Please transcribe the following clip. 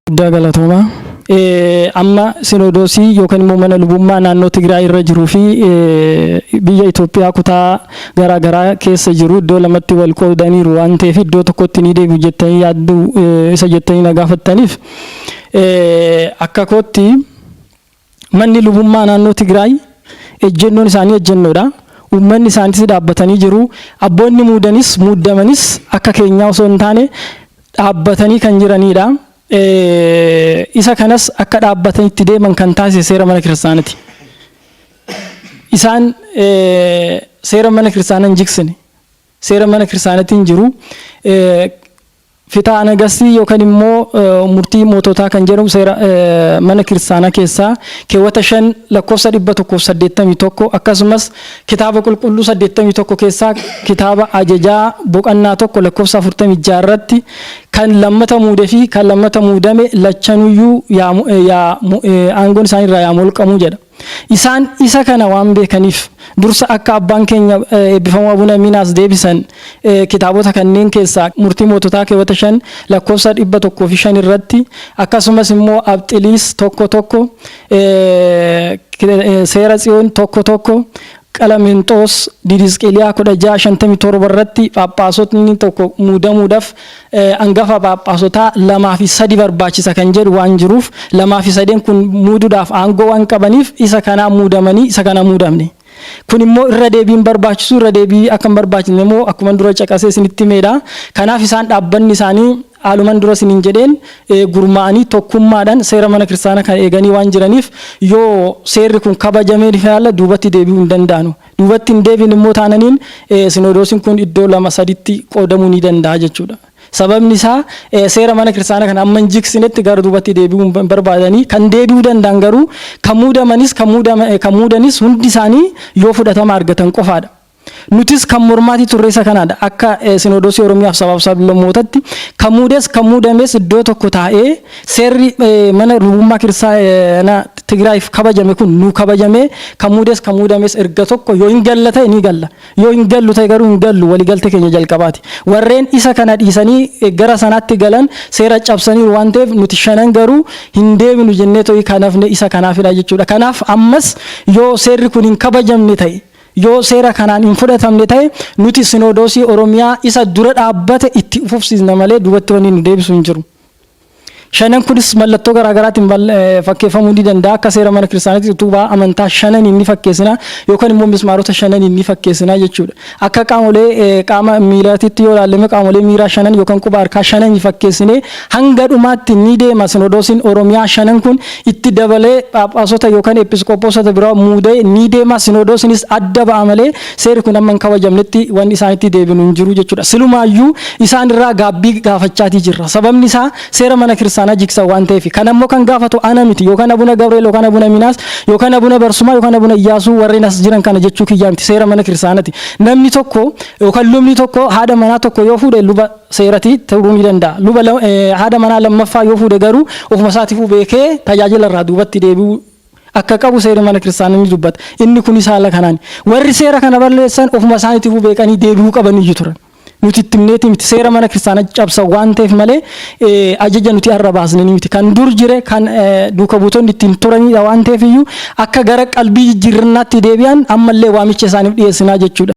Guddaa galatoomaa. Amma sinodoosii yookaan immoo mana lubummaa naannoo Tigraay irra jiruu fi biyya Itoophiyaa kutaa garaa garaa keessa jiru iddoo lamatti wal qoodaniiru waan ta'eef iddoo tokkotti ni deebi'u jettanii yaaddu isa jettanii na gaafattaniif, akka kootti manni lubummaa naannoo Tigraay ejjennoon isaanii ejjennoodha. Uummanni isaaniis dhaabbatanii jiru. Abboonni muudanis muuddamanis akka keenyaa osoo hin taane dhaabbatanii kan jiranidha. Isa kanas akka dhaabbatanii itti deeman kan taasise seera mana kiristaanati. Isaan seera mana kiristaanaa hin jigsine. Seera mana kiristaanatiin jiru. Fitaa Nagastii yookaan immoo murtii moototaa kan jedhamu seera mana kiristaanaa keessaa keewwata 5 lakkoofsa 181, akkasumas kitaaba qulqulluu 81 keessaa kitaaba Ajajaa boqonnaa 1 lakkoofsa 46 irratti kan lammata muudee fi kan lammata muudame lachanuyyuu aangoon isaanii irraa yaa molqamuu jedha. Isaan isa kana waan beekaniif dursa akka abbaan keenya eebbifamoo Abuna Miinaas deebisan, kitaabota kanneen keessaa murtii moototaa keewwata 5 lakkoofsa 105 irratti, akkasumas immoo Abxiliis 1:1, Seera Tsiyoon 1:1, Qalaminxoos Didisqiliyaa 1657 irratti phaaphaasotni tokko muudamuudhaaf angafa phaaphaasotaa lamaa fi sadi barbaachisa kan jedhu waan jiruuf, lamaa fi sadeen kun muuduudhaaf aangoo waan qabaniif isa kanaa muudamanii isa kana muudamne. Kun immoo irra deebiin barbaachisu, irra deebii akka hin barbaachisne immoo akkuma dura caqasee isinitti himeedha. Kanaaf isaan dhaabbanni isaanii haaluman dura isiniin jedheen gurmaa'anii tokkummaadhaan seera mana kiristaanaa kan eeganii waan jiraniif, yoo seerri kun kabajamee haala duubatti deebi'uu hin danda'anu. Duubatti hin deebiin immoo taananiin sinodoosiin kun iddoo lama saditti qoodamuu ni danda'a jechuudha. Sababni isaa seera mana kiristaanaa kana amma hin jigsinetti gara duubatti deebi'uu hin barbaadanii. Kan deebi'uu danda'an garuu kan muudamanis kan muudanis hundi isaanii yoo fudhatama argatan qofaadha. Nutis kan mormaatii turre isa kanaadha. Akka sinodoosii Oromiyaaf sabaaf sablammootatti kan muudes kan muudames iddoo tokko taa'ee seerri mana lubummaa kiristaanaa Tigraayiif kabajame kun nu kabajamee, kan muudes kan muudames erga tokko yoo hin galla ta'e ni galla. Yoo hin gallu ta'e garuu hin gallu, waliigaltee keenya jalqabaati. Warreen isa kana dhiisanii gara sanaatti galan seera cabsaniiru waan ta'eef, nuti shanan garuu hin deebinu jennee to'i kan hafne isa kanaafidha jechuudha. Kanaaf ammas yoo seerri kun hin kabajamne ta'e, yoo seera kanaan hin fudhatamne ta'e, nuti sinodoosii Oromiyaa isa dura dhaabbate itti fufsiisna malee duubatti wanni nu deebisu hin jiru. Shanan kunis mallattoo garaagaraatiin fakkeeffamuu ni danda'a. Akka seera mana kiristaanaatti utubaa amantaa shananiin ni fakkeessina yookaan immoo mismaarota shananiin ni fakkeessina jechuudha. Akka qaamolee qaama miiraatitti yoo ilaalle, qaamolee miiraa shanan yookaan quba harkaa shanan fakkeessinee hanga dhumaatti ni deema. Sinodoosiin Oromiyaa shanan kun itti dabalee phaaphaasota yookaan episkoopoosota biraa muudee ni deema. Sinodoosiinis adda ba'a malee seerri kun amma hin kabajamnetti wanni isaanitti deebinu hin jiru jechuudha. Silumaayyuu isaan irraa gaabbii gaafachaatii jirra. Sababni isaa seera mana kiristaanaa jigsan waan ta'eef. Kan ammoo kan gaafatu ana miti, yookaan Abuna Gabriel yookaan Abuna Minaas yookaan Abuna Barsumaa yookaan Abuna Iyyaasuu warreen as jiran kana jechuu kiyyaa miti, seera mana kiristaanaati. Namni tokko yookaan lubni tokko haadha manaa tokko yoo fuudhe luba seerati ta'uu ni danda'a. Luba haadha manaa lammaffaa yoo fuudhe garuu ofuma isaatiifuu beekee tajaajila irraa duubatti deebi'uu akka qabu seerri mana kiristaanaa ni dubbata. Inni kunis haala kanaan. Warri seera kana balleessan ofuma isaaniitiifuu beekanii deebi'uu qaban iyyuu turan. Nuti itti himneeti miti, seera mana kiristaanaa cabsan waan ta'eef malee ajaja nuti har'a baasne ni miti. Kan dur jire, kan duuka buutonni ittiin turanidha waan ta'eef iyyuu akka gara qalbii jijjiirrannaatti deebi'an ammallee waamicha isaaniif dhiyeessinaa jechuudha.